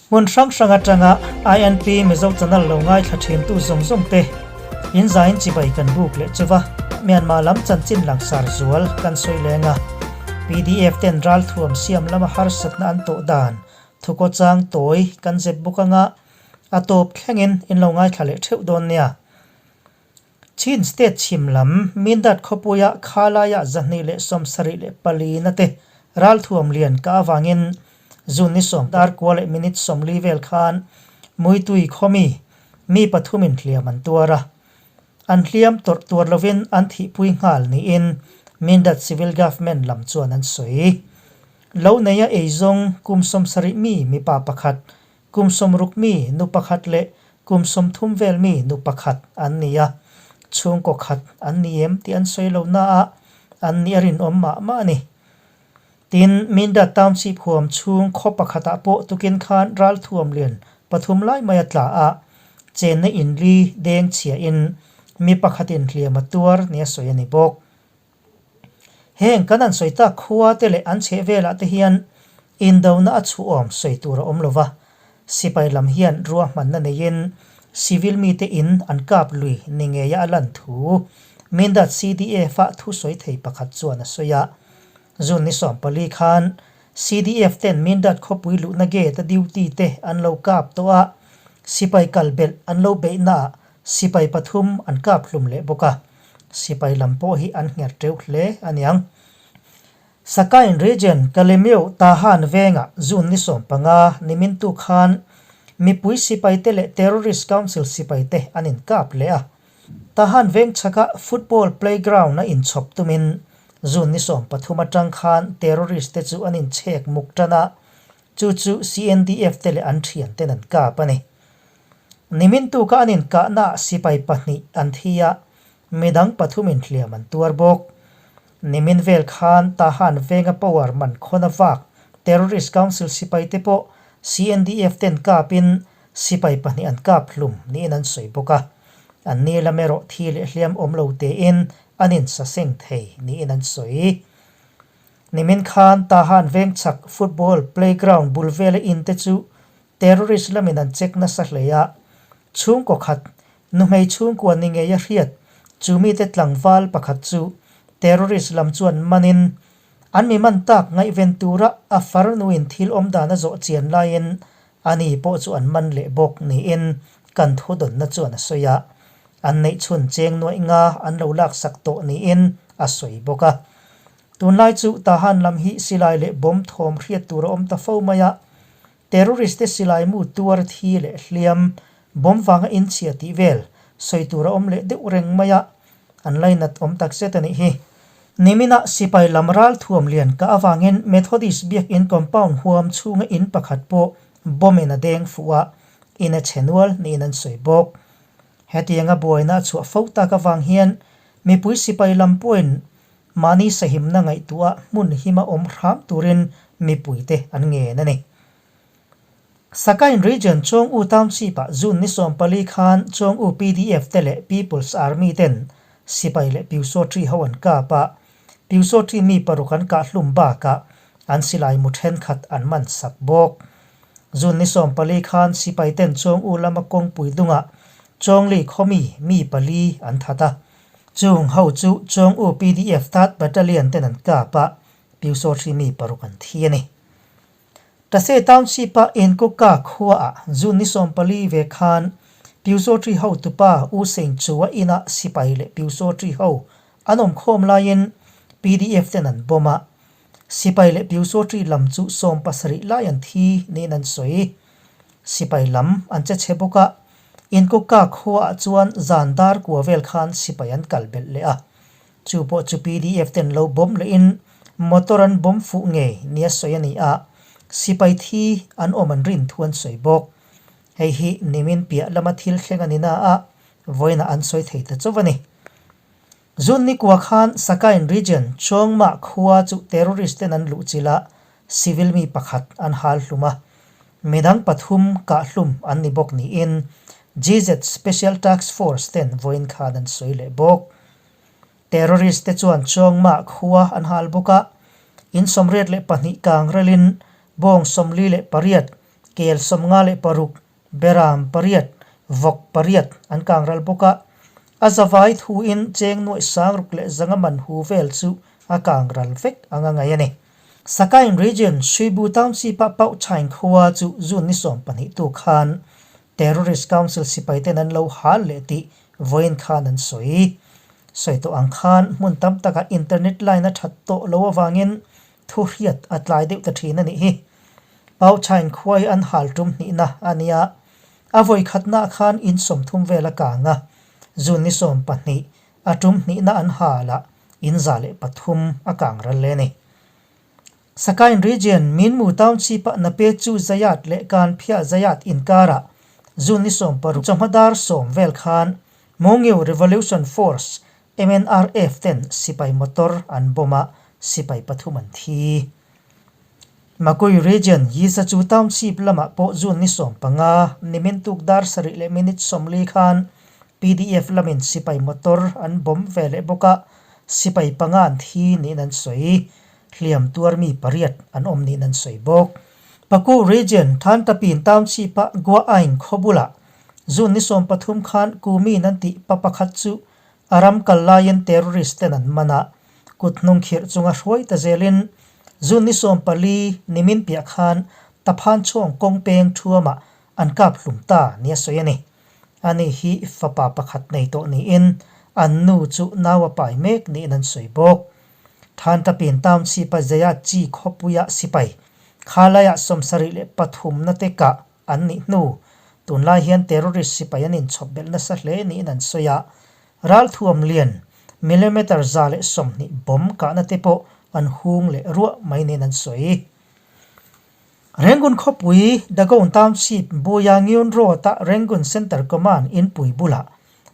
Hmun hrang hrang atanga INP Mizo channel lo ngaithla thintu zawng zawng te in zain chibai kan buk leh chuva Myanmar lam chanchin langsar zual kan sawi leng a. Pdf ten ralthuam siam lama harsatna an tawh dan thukaw chang tawi kan zep bawk anga a tawp thlengin in lo ngaithla leh theuh dawn nia. Chin State chhim lam Mindat khawpuia Khalaiah 274 na te ralthuam lian ka avangin June ni sawm dar kua leh minute 40 vel khan Muitui khawmi mi pathumin hliam an tuar a. An hliam tawrh tuar lovin an thihpui nghal niin Mindat Civil Government lam chuan an sawi. Lo neia eizawng kum 70 mi mipa pakhat Kum 60 mi nu pakhat leh kum 30 vel mi nu pakhat an ni a, chhungkaw khat an ni em tih an sawi lo na a, an nih a rinawm mah mah a ni. Tin, Mindat Township huam chhung khaw pakhatah pawh tukin khan ralthuam lian pathum lai mai a tla a, chenna inli deng chhiahin mi pakhatin hliam a tuar nia sawi a ni bawk. Heng kan an sawi tak khua te leh an chheh velah te hian indona a chhuahawm sawi tur a awm lo va, sipai lam hian ruahmanna neiin civil mite in an kap lui ni ngeia a lan thu Mindat CDF-a thusawi thei pakhat chuan a sawi a. June ni 14 khan CDF ten Mindat khawpui luhna gate a duty te an lo kap tawh a, sipai kal belh an lo beihnaah sipai pathum an kap hlum leh bawk a. Sipai lam pawh hi an ngher teuh hle a niang. Sakain Region Kalemyo Tahan vengah June ni 15 nimin tu khan mipui sipai te leh Terrorist Council sipai te an inkap leh a. Tahan veng chhaka football playground a inchhawp tumin June ni 13 atang khan terrorist te chu an inchhek muk tan a, chu chu CNDF te leh an thian ten an kap a ni. Nimin tuka an inkahnaah sipai pahnih an thi a, midang pathumin hliam an tuar bawk. Nimin vel khan Tahan venga power man khawna vak Terrorist Council sipai te pawh CNDF ten kapin sipai pahnih an kap hlum niin an sawi bawk a. An ni lam erawh thi leh hliam awm lo tein an insaseng thei niin an sawi. Nimin khan Tahan veng chhak football playground bul vela in te chu Terrorist lamin an check nasa hle a, chhungkaw khat, nuhmei chhungkua ni ngei a hriat, chu mite tlangval pakhat chu terrorist lam chuan manin an mi man tak ngaihven tura a farnuin thil awm dan a zawh chian laiin ani pawh chu an man leh bawk niin kan thudawnna chuan a sawi a, an neih chhun cheng nuaih nga an lo laksak tawh niin a sawi bawk a. Tunlai chu Tahan lam hi silai leh bomb thawm hriat tur a awm ta fo mai a, Terrorist te silai mu tuar thi leh hliam bomb vanga inchhia tih vel sawi tur a awm leh deuh reng mai a, an lainat awm tak zet a nih hi. Niminah sipai lam ral thuam lian ka avangin Methodist biakinn compound huam chhunga in pakhat pawh bomb in a deng fuh a, in a chhe nual niin an sawi bawk. Hetianga buaina a chhuah fo tak avang hian mipui sipai lam pawhin Mahni sahimna ngaihtuah hmun hima awm hram turin mipuite an ngen a ni. Sakain Region Chawng U Township-ah June ni 14 khan Chawng U PDF te leh People's Army ten sipai leh Pyusawṭi ho an kap a, Pyusawṭi mi paruk an kah hlum bakah an silai mu thenkhat an man sak bawk. June ni 14 khan sipai ten Chawng U lama kawngpui dungah Chawngli khawmi mi pali an that a, Chung ho chu Chawng U PDF Third Battalion ten an kap a, Pyusawhri mi paruk an thi a ni. Tase Township a Inkuka khua ah June ni 14 ve khan Pyusawhri ho tupa U Sein Chua inah sipai leh Pyusawhri ho an awm khawm laiin PDF ten an bomb a, sipai leh Pyusawhri lam chu 17 lai an thi niin an sawi. Sipai lam an che chhe bawk a, Inkuka khuaah chuan zan dar kua vel khan sipai an kal belh leh a. Chu pawh chu PDF ten lo bomb lehin motor an bomb fuh ngei nia sawi a ni a, sipai thi an awm an rin thu an sawi bawk. Hei hi nimin piah lama thil thleng a ni na a, vawiinah an sawi thei ta chauh a ni. June ni kua khan Sakain Region Chawngmah khua chu terrorist ten an luh chilh a, civil mi pakhat an hal hlum a, midang pathum kah hlum an ni bawk niin GZ Special Task Force ten vawiin khan an sawi leh bawk. Terrorist te chuan Chawngmah khua an hal bawk a, in 82 kang relin bawng 48, Kel 56, Beram pariat, vawk pariat an kang ral bawk a. A zavai thuin cheng nuaih sangruk leh zanga man hu vel chu a kang ral vek anga ngaih a ni. Sakain Region, Swibu Township-a Pauchain khua chu June ni 12 tu khan Terrorist Council sipaiten an lo hal leh tih vawiin khan an sawi. Sawi tawh ang khan hmun tam takah internet line a that tawh lo avangin thu hriat a tlai deuh ta thin a nih hi. Pauchain khua hi an hal tum hnihna a nia. A vawi khatnaah khan in 30 vel a kang a, June ni 12 a tum hnihna an hal a, in 103 a kang ral le a ni. Sakain Region, Minmu Township-a Nape Chu Zayat leh Kanphia Zayat inkarah June ni 16 chawhma dar 10 vel khan Mongyu Revolution Force, MNRF, ten sipai motor an bomb a, sipai pathum an thi. Makui Region, Yizachu Township lamah pawh June ni 15, nimin tuk dar sarih leh minute 40 khan PDF lamin sipai motor an bomb ve leh bawk a, sipai panga an thi niin an sawi. Hliam tuar mi pariat an awm niin an sawi bawk. Paku Region, Thantapin Township-a Gua Ain khaw bulah June ni 13 khan Kumin an tih pa pakhat chu a ram kal laiin terrorist ten an man a, kut hnung khirh chunga hruai ta zelin June ni 14 nimin piah khan Taphan chhuang kawng peng thuamah an kap hlum ta nia sawi a ni. Ani hi fapa pakhat nei tawh niin an nu chu nau a pai mek niin an sawi bawk. Thantapin Township-a Zaya Chi khawpuia sipai khalaiah 73 na te kah an nih hnu. Tunlai hian terrorist sipai an inchhawp belh nasa hle niin an sawi a, ralthuam lian millimeter 120 bomb kahna te pawh an hung leh ruah mai niin an sawi. Rangoon khawpui Dagon Township Buyangyun Road-a Rangoon Center Command inpui bulah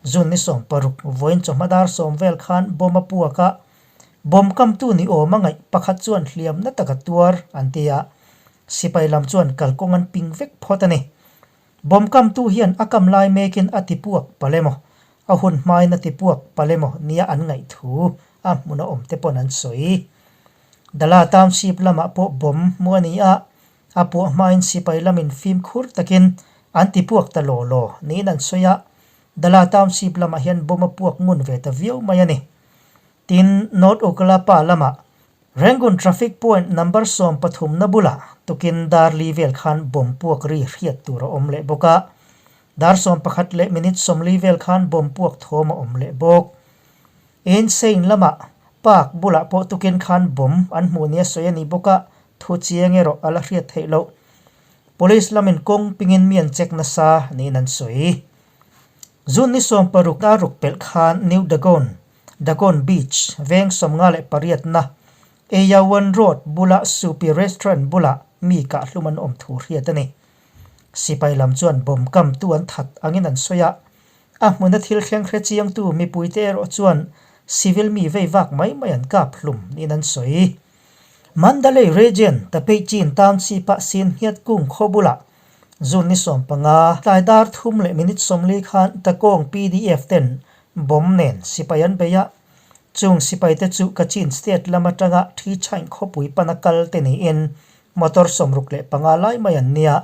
June ni 16 vawiin chawhma dar 10 vel khan bomb a puak a, bomb kamtu ni awm a ngaih pakhat chuan hliamna taka tuar an ti a, Sipai lam chuan kalkawng an ping vek phawt a ni. Bomb kamtu hian a kam lai mekin a ti puak palh emaw, a hun hmain a ti puak palh emaw nia an ngaih thu a hmuna awm te pawn an sawi. Dala Township lamah pawh bomb hmu a ni a, a puah hmain sipai lamin fimkhur takin an ti puak ta law law niin an sawi a, Dala Township lamah hian bomb a puak ngun ve ta viau mai a ni. Tin, North Ukalapa lamah Rangoon Traffic Point number 13 na bulah tukin dar li vel khan bomb puak ri hriat tur a awm leh bawk a. Dar 11 leh minute 40 vel khan bomb puak thawm a awm leh bawk. Insein lamah park bulah pawh tukin khan bomb an hmuh nia sawi a ni bawk a, thu chiang erawh a la hriat theih loh. Police lamin kawng pingin mi an check nasa niin an sawi. June ni 16 a ruk pelh khan New Dagon Dagon Beach, veng 58 na Eyawan Road bula Supi Restaurant bulah mi kah hlum an awm thu hriat a ni. Sipai lam chuan bomb kamtu an that angin an sawi a, a hmuna thil thleng hre chiangtu mipuite erawh chuan civil mi vei vak mai mai an kap hlum niin an sawi. Mandalay Region, Tapeichin Township-a Sin Ngiat Kung khaw bulah June ni 15, tlai dar thum leh minute 40 khan Takawng PDF ten Bomb nen sipai an bei a, chung sipai te chu Kachin State lam atanga thi chhain khawpui pana kal te niin motor 65 lai mai an nia.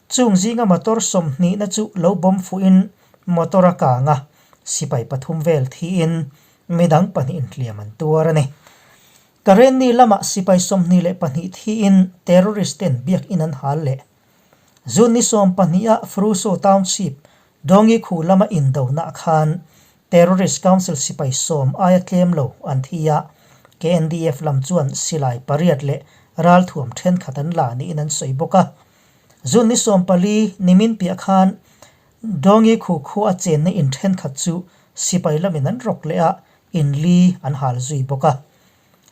Chung zinga motor 20 na chu lo bomb fuhin motor a kang a, sipai pathum vel thiin midang pahnih inhliam an tuar a ni. Karenni lamah sipai 22 thiin terrorist ten biakinn an hal leh. June ni 12 a Fruso Township Dawngi khu lama indona khan Terrorist Council sipai 10 aia tlem lo an thi a, KNDF lam chuan silai pariat leh ralthuam thenkhat an la niin an sawi bawk a. June ni 14 nimin piah khan Dawngi khu khu a chenna in thenkhat chu sipai lamin an rawk leh a, in li an hal zui bawk a.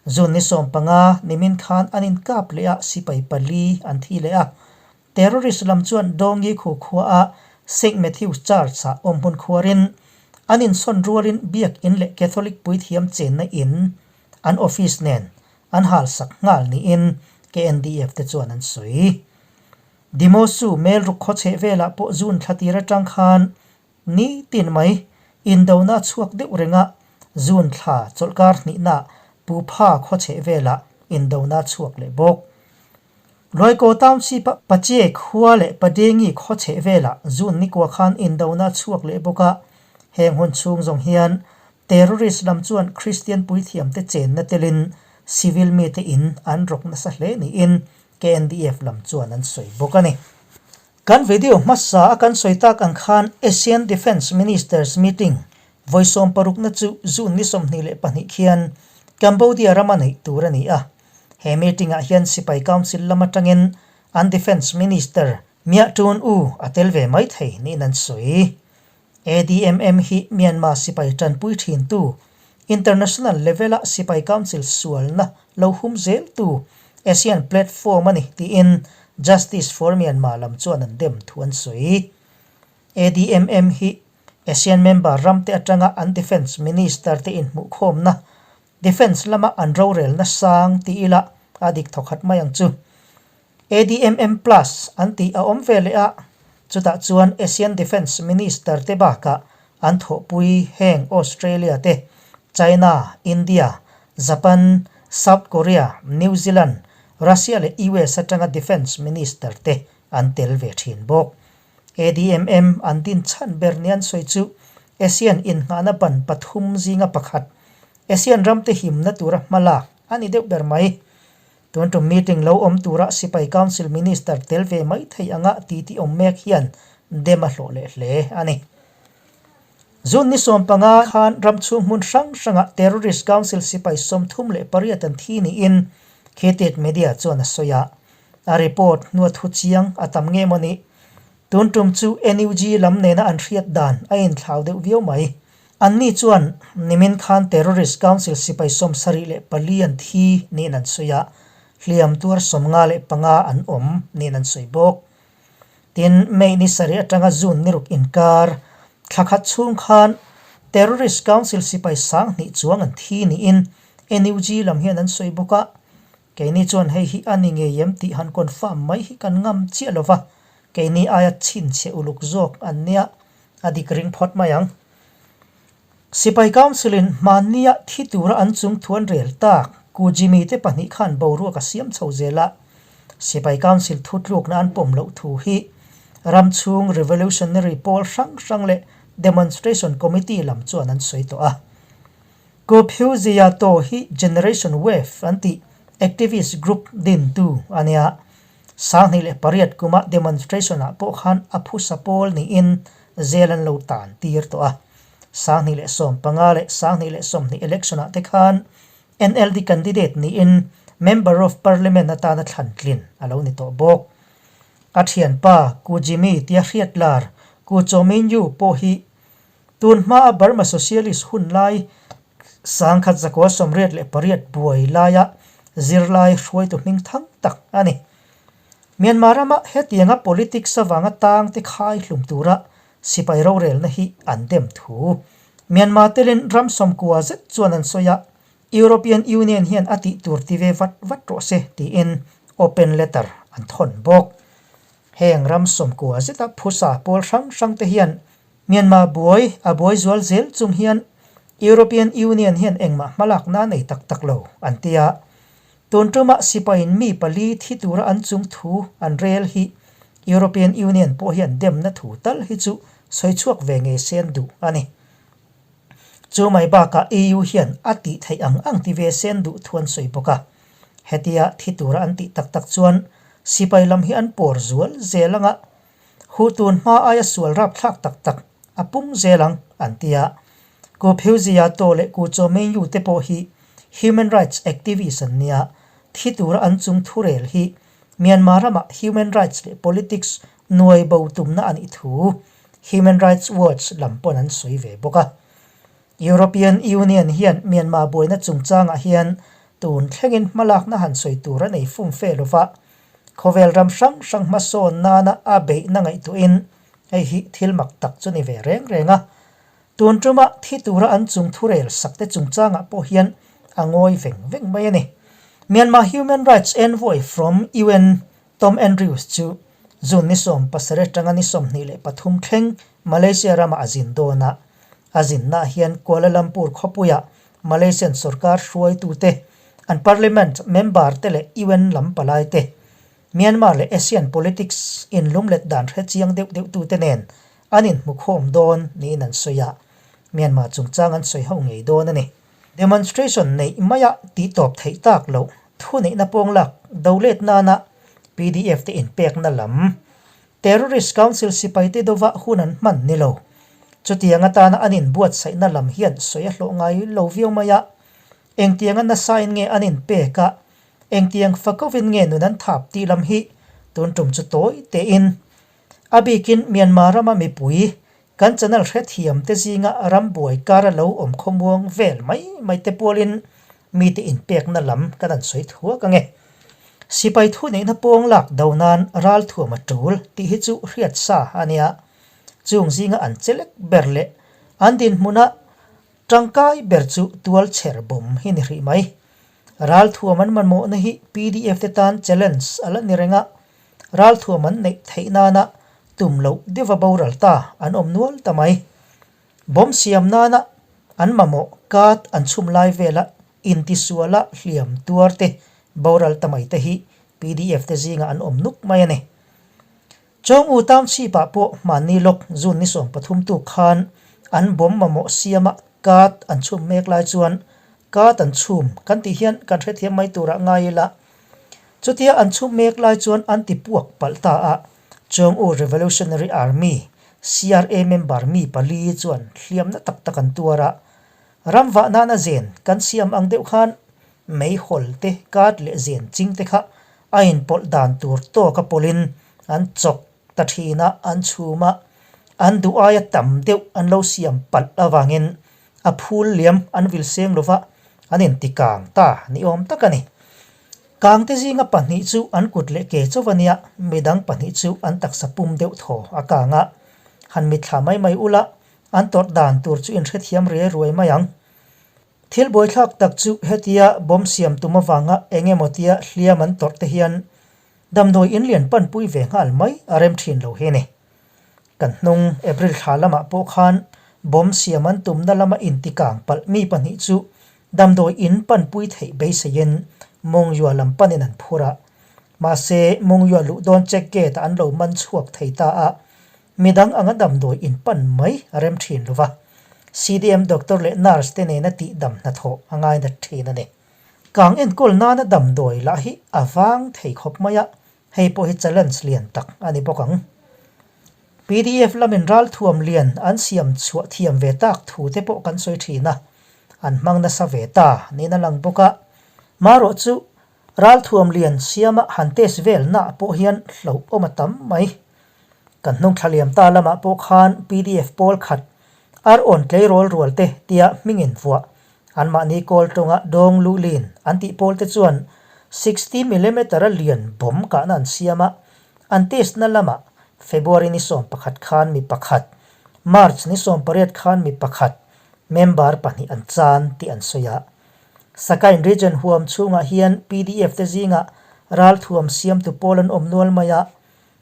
June ni 15 nimin khan an inkap leh a, sipai pali an thi leh a. Terrorist lam chuan Dawngi khu khua a Saint Matthew's Church ah awm hmun khuarin an insawn rualin biak in leh Catholic puithiam chenna in an office nen an hal sak nghal niin KNDF te chuan an sawi. Dimosu Melruk khaw chheh velah pawh June thla tir atang khan ni tin mai indona a chhuak deuh reng a, June thla chawlhkar hnihna Pupha khaw chheh velah indona a chhuak leh bawk. Luaikaw Township-a Pachie khua leh Padengi khaw chheh velah June nikua khan indona a chhuak leh bawk a, heng hun chhung zawng hian terrorist lam chuan Kristian puithiamte chenna telin civil mite in an rawk nasa hle niin KNDF lam chuan an sawi bawk a ni. Kan video hmasa a kan sawi tak ang khan ASEAN Defence Ministers Meeting vawi sawmparukna chu June ni 22 khian Cambodia rama neih tur a ni a. He meeting-ah hian Sipai Council lam atangin an Defence Minister Mya Tun U a tel ve mai thei niin an sawi. ADMM hi Myanmar sipai tanpui thintu, international level-a Sipai Council sualna lo hum zeltu ASEAN platform a ni tiin Justice for Myanmar lam chuan an dem thu an sawi. ADMM hi ASEAN member ramte atanga an Defence Minister te inhmuhkhawmna Defence lama an rorelna sang ti ila a dik thawkhat mai ang chu. ADMM Plus an tih a awm ve leh a, chutah chuan ASEAN Defence Minister te bakah an thawhpui heng Australia te, China, India, Japan, South Korea, New Zealand, Russia leh US atanga Defence Minister te an tel ve thin bawk. ADMM an din chhan ber ni an sawi chu ASEAN innghahna ban pathum zinga pakhat, ASEAN ramte himna tura hmalak a ni deuh ber mai. Tun tum meeting lo awm tura Sipai Council Minister tel ve mai thei anga titi awm mek hian dem a hlawh leh hle a ni. June ni 15 khan ram chhung hmun hrang hrangah Terrorist Council sipai 38 an thi niin Khetet Media chuan a sawi a. A report hnua thu chiang a tam nge maw ni? Tun tum chu NUG lam nena an hriat dan a inthlau deuh viau mai. Anni chuan nimin khan Terrorist Council sipai 74 an thi niin an sawi a, hliam tuar 55 an awm niin an sawi bawk. Tin, May ni sarih atanga June ni ruk inkar thla khat chhung khan Terrorist Council sipai 2000 chuang an thi niin NUG lam hian an sawi bawk a. Keini chuan hei hi a ni ngei em tih han confirm mai hi kan ngam chiah lo va, keini aia chhinchhiah uluk zawk an nia, a dik ring phawt mai ang. Sipai Council-in hmannia thi tura an chung thu an rel tak, Ku Jimmy te pahnih khan boruak a siam chho zel a, Sipai Council thutlukna an pawm loh thu hi ram chhung revolutionary pawl hrang hrang leh demonstration committee lam chuan an sawi tawh a. Ku Phyu Zia Taw hi Generation Wave an tih activist group dintu a nia. 2008 kuma demonstration ah pawh khan a phusa pawl niin zel an lo tan tir tawh a. 2015 leh 2020 election ah te khan NLD candidate niin Member of Parliament atana thlan tlin a lo ni tawh bawk. A thianpa Ku Jimmy tia hriat lar Ku Chaw Min Yu pawh hi Tun hmaa Burma Socialist hun lai 1988 buai laia zirlai hruaitu hming thang tak a ni. Myanmar rama hetianga politics avanga tangte khai hlum tura sipai rorelna hi an dem thu. Myanmar telin ram sawmkua zet chuan an sawi a, European Union hian a tih tur ti ve vat vat rawh se tiin open letter an thawn bawk. Heng ram sawmkua zeta phusa pawl hrang hrangte hian Myanmar buai a buai zual zel chung hian European Union hian engmah hmalakna a nei tak tak lo, an ti a. Tun tumah sipaiin mi pali thi tura an chung thu an rel hi European Union pawh hian demna thu tal hi chu sawi chhuak ve ngei se an duh a ni. Chu mai bakah EU hian a tih theih ang ang ti ve se an duh thu an sawi bawk a. Hetia thi tura an tih tak tak chuan sipai lam hi an pawr zual zel anga Hu tun hma aia sual rapthlak tak tak a pung zel ang, an ti a. Ku Pheu-Zia Taw leh Ku Chaw Meng Yu te pawh hi human rights activist an nia, thi tura an chung thurel hi Myanmar ramah human rights leh politics nuai bo tumna a nih thu Human Rights Watch lam pawn an sawi ve bawk a. European Union hian Myanmar buaina chungchangah hian tun thlengin hmalakna han sawi tur a nei fumfe lova, Khawvel ram hrang hrang hmasawn nana a beihna ngaihtuahin hei hi thil mak tak chu ni ve reng reng a. Tun tuma thi tura an chung thurel sakte chungchangah pawh hian a ngawi veng veng mai a ni. Myanmar Human Rights Envoy from un Tom Andrews chu June ni 17 atanga ni 23 thleng Malaysia ramah a zin dawn a. A zinnaah hian Kuala Lumpur khawpuiah Malaysian sorkar hruaitute, an parliament member te leh un lam palai te. Myanmar leh ASEAN politics inlumlet dan hre chiang deuh deuh tute nen an inhmukhawm dawn niin an sawi a, Myanmar chungchang an sawi ho ngei dawn a ni. Demonstration neih maia tihtawp theih tak loh thuneihna pawnglak dolet nana pdf te inpekna lam Terrorist Council sipaite dova hun an hman ni lo. Chutiang atana an inbuatsaihna lam hian sawi a hlawh ngai lo viau mai a, engtianga nasain nge an inpek a, engtiang fakovin nge nun an thap tih lam hi tun tum chu tawi tein a bikin Myanmar rama mipui kan channel hrethiam te zinga rambuai kara lo awm khawmuang vel mai mai te pualin mite inpekna lam kan han sawi thuak ange. Sipai thuneihna pawng lak do nan ral thuam a tul tih hi chu hriat sa a nia. Chung zinga an chelek ber leh an dinhmuna tangkai ber chu tual chher bawm hi ni hrih mai. Ral thuam an mamawhna hi pdf te tan challenge a la ni reng a, ral thuam an neih theih nana tum loh deuha boral ta an awm nual ta mai. Bomb siam nana an mamawh kat an chhum lai vela intisuala hliam tuar te boral ta mai te hi pdf te zingah an awm nuk mai a ni. Chawng U Township ah pawh hmanni lawk June ni 13 tuk khan an bomb mamawh siama kat an chhum mek lai chuan kat an chhum kan tih hian kan hrethiam mai turah ngai ila chutia an chhum mek lai chuan an ti puak palh ta a, Chawng U Revolutionary Army CRA member mi pali chuan hliamna tak tak an tuar a, ram vah nana zen kan siam ang deuh khan meihawl te kat leh zen ching te kha a inpawlh dan tur tawk a pawlhin an chawk ta thin a, an chhum a, an duh aia tam deuh an lo siam palh avangin a phul liam an vil seng lova an intikang ta ni awm tak a ni. Kangte zinga pahnih chu an kut leh ke chauh a nia, midang pahnih chu an taksa pum deuh thaw a kang a. Han mitthla mai mai ula, an tawrh dan tur chu inhrethiam riai ruai mai ang. Thil buaithlak tak chu hetia bomb siam tum avanga eng emaw tia hliam an tawrh te hian damdawi in lian panpui ve nghal mai a rem thin lo hi a ni. Kan hnung April thla lamah pawh khan bomb siam an tumna lama intikang palh mi pahnih chu Damdawi in panpui theih beiseiin Mongyua lam panin an phur a. Mahse, Mongyua luh dawn check gate ah an lo man chhuak thei ta a, midang anga damdawi in pan mai a rem thin lo va. CDM doctor leh nurse te nena tihdam hnathawh a ngainat thin a ni. Kang enkawl nana damdawi lah hi a vang thei khawp mai a, hei pawh hi challenge lian tak a ni bawk ang. Pdf lamin ralthuam lian an siam chhuah thiam ve tak thu te pawh kan sawi thin a, an hmang nasa ve ta niin a lang bawk a. Marawh chu ralthuam lian siama han test vel naah pawh hian hlauhawm a tam mai. Kan hnung thla liam ta lamah pawh khan pdf pawl khat ar awn tleirawl rual te tia hming invuah Anmahni kawl tawnga dawng luhlin an tih pawl te chuan 60 millimeter a lian bomb kahna an siam a, an test na lamah February ni 11 khan mi pakhat, March ni 18 khan mi pakhat member pahnih an chan tih an sawi a. Sakain region huam chhungah hian pdf te zingah ralthuam siamtu pawl an awm nual mai a,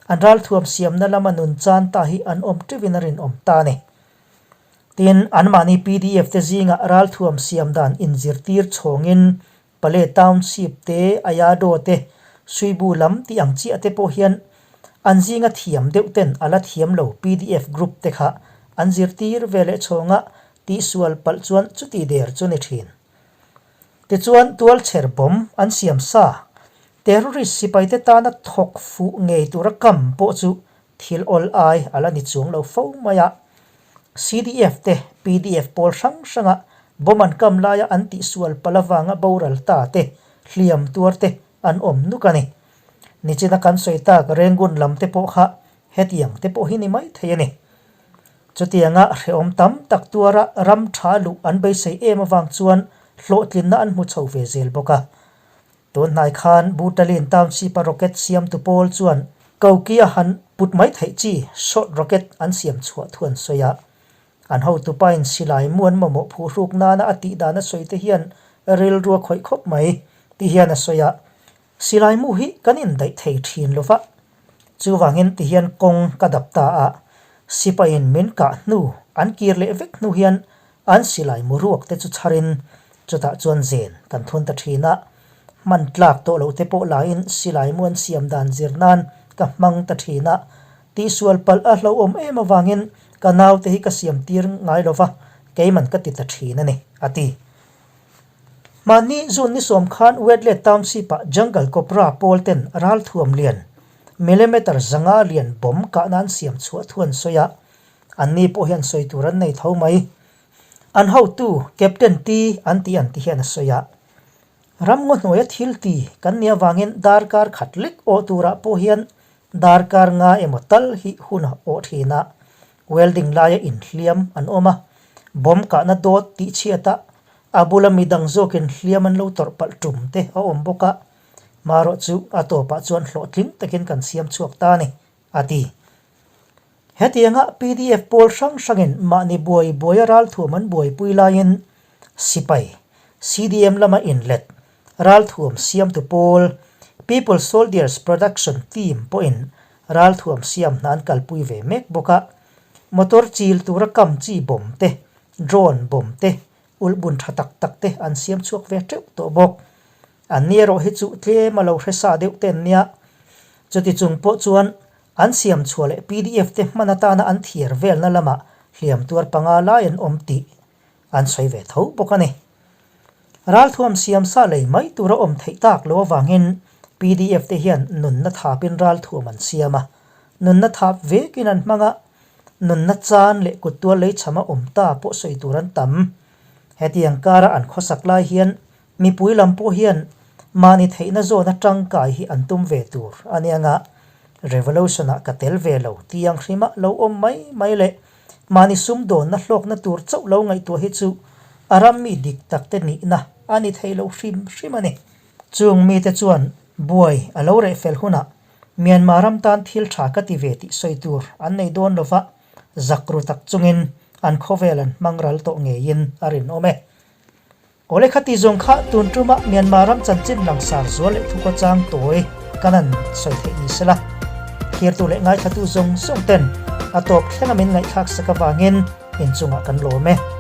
an ralthuam siamna lama nun chan ta hi an awm teuhin a rinawm ta a ni. Tin, anmahni pdf te zingah ralthuam siam dan inzirtir chhawngin Pale Township te, Ayado te, Suibu lam tih ang chiah te pawh hian an zinga thiam deuh ten a la thiam lo pdf group te kha an zirtir ve leh chhawnga tihsual palh chuan chuti der chu ni thin. Tichuan, tualchher bomb an siam sa terrorist sipaite tana thawk fuh ngei tura kam pawh chu Thil awl ai a la ni chuang lo fo mai a, CDF te pdf pawl hrang hranga bomb an kam laia an tihsual palh avanga boral ta te, hliam tuar te an awm nuk a ni. Nichina kan sawi tak Rengun lam te pawh kha hetiang te pawh hi ni mai thei a ni. Chutianga hrehawm tam tak tuara ram tha luh an beisei em avang chuan hlawhtlinna an hmu chho ve zel bawk a. Tun hnai khan Butalin Township-a rocket siamtu pawl chuan Koki-a han put mai theih chi short rocket an siam chhuah thu an sawi a. An hotupain silai mu an mamawh phuhruk nana a tih dan a sawi te hian rilru a khawih khawp mai ti hian a sawi a. Silai mu hi kan indaih thei thin lo va, chuvangin ti hian kawng ka dap ta a, sipaiin min kah hnu an kir leh vek hnu hian An silai mu ruak te chu chharin chutah chuan zen kan thun ta thin a. Hman tlak tawh loh te pawh lain silai mu an siam dan zir nan ka hmang ta thin a. Tihsual palh a hlauhawm em avangin ka naute hi ka siam tir ngai lova, keiman ka ti ta thin a ni, a ti. Mahni June ni sawm khan Wetlet Township-ah Jungle Cobra pawl ten ralthuam lian, millimeter 500 lian bomb kahna an siam chhuah thu an sawi a, anni pawh hian sawi tur an nei tho mai. An hotu Captain T an tih an ti hian a sawi a. Ramngaw hnuaia thil ti kan nih avangin darkar khat lek awh turah pawh hian darkar nga emaw tal hi hun a awh thin a, welding laia inhliam an awm a, bomb kahna dawt tih chhiat a, a bula midang zawkin hliam an lo tawrh palh tum te a awm bawk a, marawh chu a tawpah chuan hlawhtling takin kan siam chhuak ta a ni, a ti. Hetianga pdf pawl hrang hrangin mahni buai buaia ralthuam an buaipui laiin sipai, CDM lama inlet, ralthuam siamtu pawl, People Soldiers Production Team pawhin ralthuam siam hna an kalpui ve mek bawk a. Motor chil tura kam chi bomb te, drone bomb te, ulhbun tha tak tak te an siam chhuak ve teuh tawh bawk. Anni erawh hi chu tlem a lo hre sa deuh te an nia. Chuti chung pawh chuan An siam chhuah leh pdf te hman atana an thiar velna lamah hliam tuar panga lai an awm tih an sawi ve tho bawk a ni. Ralthuam siam sa lei mai tura awm theih tak lo avangin pdf te hian nunna thapin ralthuam an siam a, nunna thap vekin an hmang a, nunna chan leh kuttual leichhama awm ta pawh sawi tur an tam. Hetiang kara an khawsak lai hian Mipui lam pawh hian mahni theihna zawna tangkai hi an tum ve tur a nia nga, Revolution ah ka tel ve lo tiang hrima lo awm mai mai leh mahni sumdawnna hlawkna tur chauh lo ngaihtuah hi chu a ram mi dik tak te nihna a ni thei lo hrim hrim a ni. Chung mite chuan buai a lo reh fel hunah Myanmar ram tan thil tha ka ti ve tih sawi tur an nei dawn lova, zak ru tak chungin an khawvel an hmang ral tawh ngeiin a rinawm e. Awle khati zawng kha tun tuma Myanmar ram chanchin langsar zual leh thukaw chang tawi kan an sawi theih ni sela. Thirtu leh ngaithlatu zawng zawng ten a tawp thlenga min ngaihthlak sak avangin inchungah kan lawm e.